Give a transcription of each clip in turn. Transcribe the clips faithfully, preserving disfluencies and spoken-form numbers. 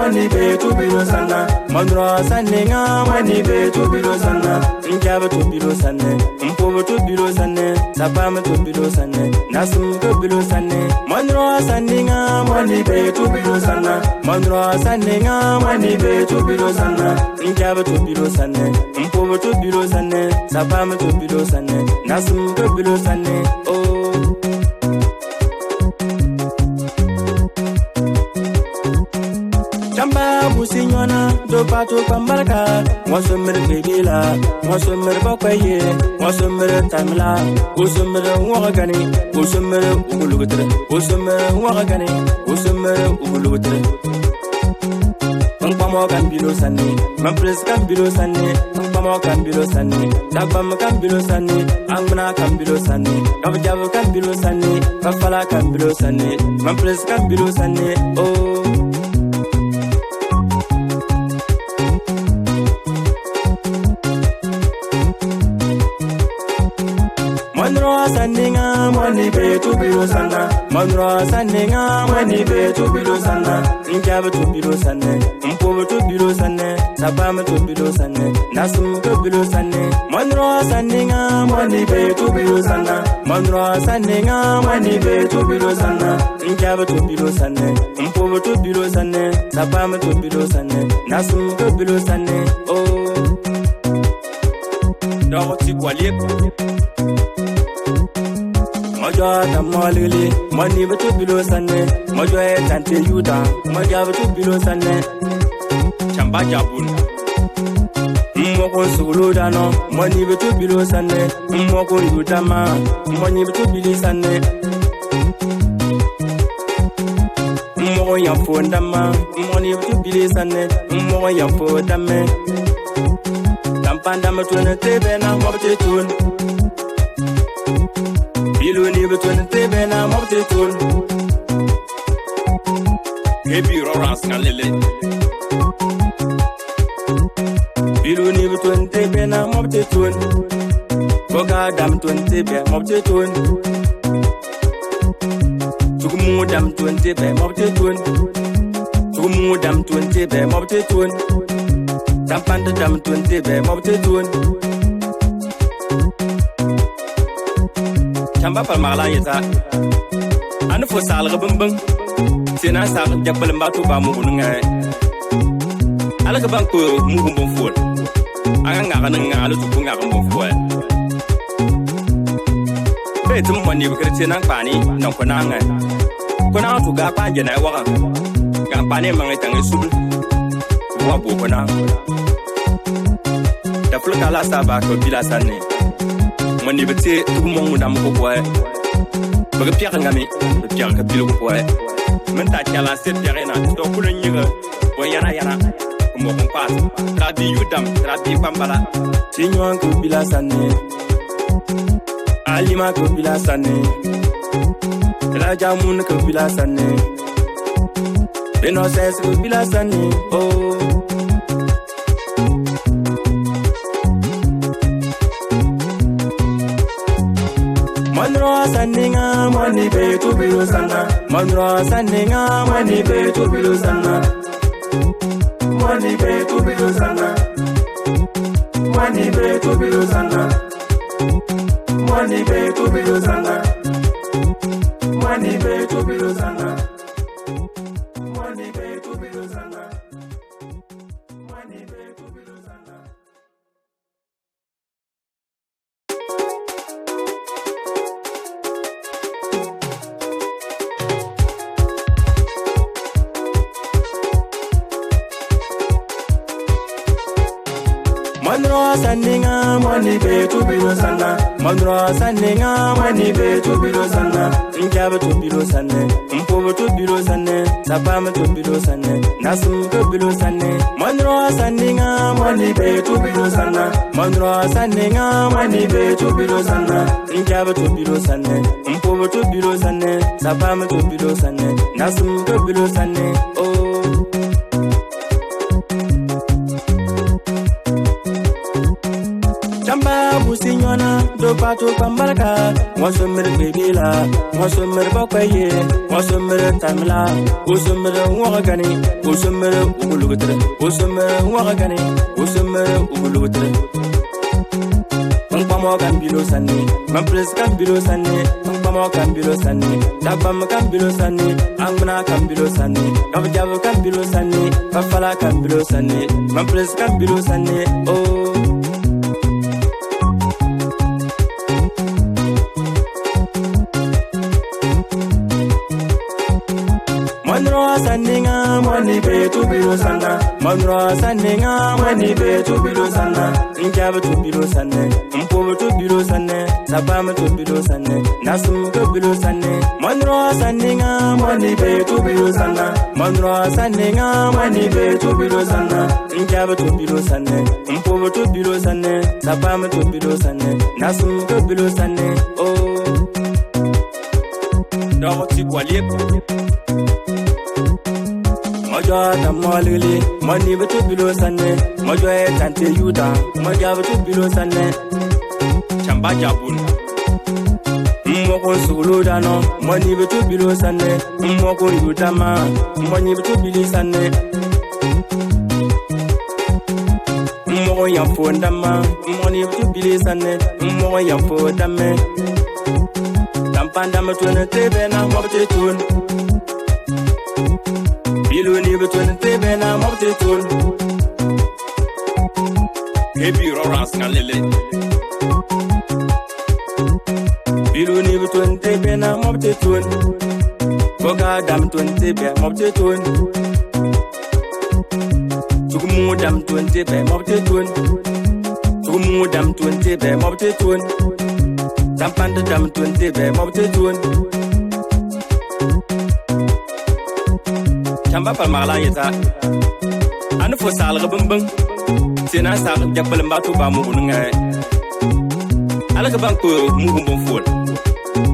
Mani be to bilo sanna, manro sanne nga, mani be to bilo sanna, njabe to bilo sanne, mpobe to bilo sanne, sapame to bilo sanne, nasum to bilo sanne, manro sanne nga, mani be to bilo sanna, manro sanne nga, mani be to bilo sanna, njabe to bilo sanne, mpobe to bilo sanne, sapame to bilo sanne, nasum to bilo sanne, oh. Chamba busi nyona, do patu pambarka, wasumir kibila, wasumir bakwaye, wasumir tamla, usumir wagani, usumir ugulugutre, usumir wagani, usumir ugulugutre. Mkpamo kan bilo sanne, Mamplis kan bilo sanne, Mkpamo kan bilo sanne, Dagbam kan bilo sanne, Angmana kan bilo sanne, Kabjab kan bilo sanne, Kafala kan bilo sanne, Mamplis kan bilo sanne, oh. Manro sanne nga, mani be to bilo sanna, manro sanne nga, mani be to bilo sanna, njabe to bilo sanne, mpobe to bilo sanne, sapame to bilo sanne, nasum to bilo sanne, manro sanne nga, mani be to bilo sanna, manro sanne nga, mani be to bilo sanna, njabe to bilo sanne, mpobe to bilo sanne, sapame to bilo sanne, nasum to bilo sanne, oh. Dɔgɔti kwaliek. Mɔjɔ ta mɔlili, mɔni betu bilo sanne. Mɔjɔ e tante yuda, mɔjɔ betu bilo sanne. Chamba jabun. Mɔkun sugulu dano, mɔni betu bilo sanne. Mɔkun yuda ma, mɔni betu bili sanne. Mɔkun yafo ndama, mɔni betu bili sanne. Mɔkun yafo dame. Tampanda me tun tebe na mɔbte tun. Biluni be tun tebe na mɔbte tun. Kebi roras ngalele. Biluni be tun tebe na mɔbte tun. Boga dam tun tebe mɔbte tun. Tugumu dam tun tebe mɔbte tun. Tugumu dam tun tebe mɔbte tun. Tampanda dam tun tebe mɔbte tun. Chamba pal magala yeta. Ani fo sal ga bambang. Sena sal ga jakbal mba to ba mu gununga. Ala ga ban ko mu gun bon fo. Anga nga ga nga ala to ko nga ga bon fo. Be tum mɔni be kere sena kpani na ko na nga. Ko na to ga kpanje na wa. Ga kpani manga tangi subu. Wa bo ko na. Daful kala saba ko bila sanne. Mɔni bete tugu mɔngu dam ko boy. Baga piak ngami, baga piak ka bilo ko boy. Menta kala se piak na to kulo nyiga. Boy yana yana. Mo ko pas. Trabi yudam, trabi pambala. Sinyuan ko bila sanne. Alima ko bila sanne. Rajamun ko bila sanne. Beno ses ko bila sanne. Oh. Manro sanne nga mɔni be to bilo sanna. Manro sanne nga mɔni be to bilo sanna. Mɔni be to bilo sanna. Mɔni be to bilo sanna. Mɔni be to bilo sanna. Mɔni be to bilo sanna. Mɔni be to bilo sanna. Manro sanne nga mɔni be to bilo sanna. Manro sanne nga mɔni be to bilo sanna. Njabe to bilo sanne. Mpobe to bilo sanne. Sapame to bilo sanne. Nasum to bilo sanne. Manro sanne nga mɔni be to bilo sanna. Manro sanne nga mɔni be to bilo sanna. Njabe to bilo sanne. Mpobe to bilo sanne. Sapame to bilo sanne. Nasum to bilo sanne. Oh. Chamba busi nyona, do Ato kpambarka, ŋɔ somiri kpebila, ŋɔ somiri bɔkɔye, ŋɔ somiri tamila, o somiri ŋɔgani, o somiri ugulugutre, o somiri ŋɔgani, o somiri ugulugutre. Ŋkpamɔ kan bilo sani, mampres kan bilo sani, ŋkpamɔ kan bilo sani, dabam kan bilo sani, angmana kan bilo sani, kabjab kan bilo sani, kafala kan bilo sani, mampres kan bilo sani, oh. Mɔnrɔ saninga, mɔni be tu bilo sana. Mɔnrɔ saninga, mɔni be tu bilo sana. Njab tu bilo sana. Mpob tu bilo sana. Sabam tu bilo sana. Nasum tu bilo sana. Mɔnrɔ saninga, mɔni be tu bilo sana. Mɔnrɔ saninga, mɔni be tu bilo sana. Njab tu bilo sana. Mpob tu bilo sana. Sabam tu bilo sana. Nasum tu bilo sana. Oh. Dɔgɔti kwaliɛ. Mɔjɔ da mɔlili, mɔni be tu bilo sane. Mɔjɔ e tante Yuda, mɔjɔ be tu bilo sane. Chamba jabun. Mɔkɔ sulu dano, mɔni be tu bilo sane. Mɔkɔ Yuda ma, mɔni be tu bilo sane. Mɔkɔ yafo ndama, mɔni be tu bilo sane. Mɔkɔ yafo dame. Tampanda me tun tebe na mɔbte tun. Bilo ni be tun tebe na mɔbte tun. Kebi rora sanga lele. Bilo ni be tun tebe na mɔbte tun. Boga dam tun tebe mɔbte tun. Tugumu dam tun tebe mɔbte tun. Tugumu dam tun tebe mɔbte tun. Tampanda dam tun tebe mɔbte tun. Chamba pa magala yeta. Ani fo salga bimbing. Sena salga jakbalim ba tu ba mugu ngai. Ala ka ban ko mugu bon fo.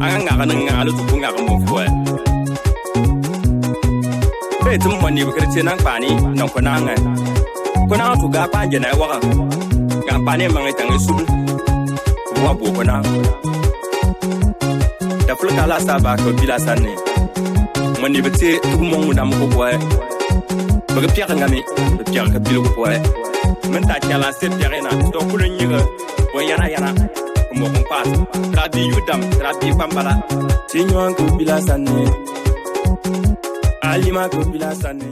Anga ngaka nanga ala tu ngaka bon fo. Be tum mɔni be kere sena kpani na kona ngai. Kona tu ga kpanje na waka. Ga kpani manga tangi subu. Wa bo kona. Da fulu kala saba ko bila sane. Mɔni be te tu mo ngudam ko boy. Be ke piak ngami, be piak ke bilo ko boy. Men ta kala se piak na, to kulu nyiga. Boy yana yana. Mo ko pas. Trabi Yudam, trabi Pambala. Sinyuan ko bila sane. Alima ko bila sane.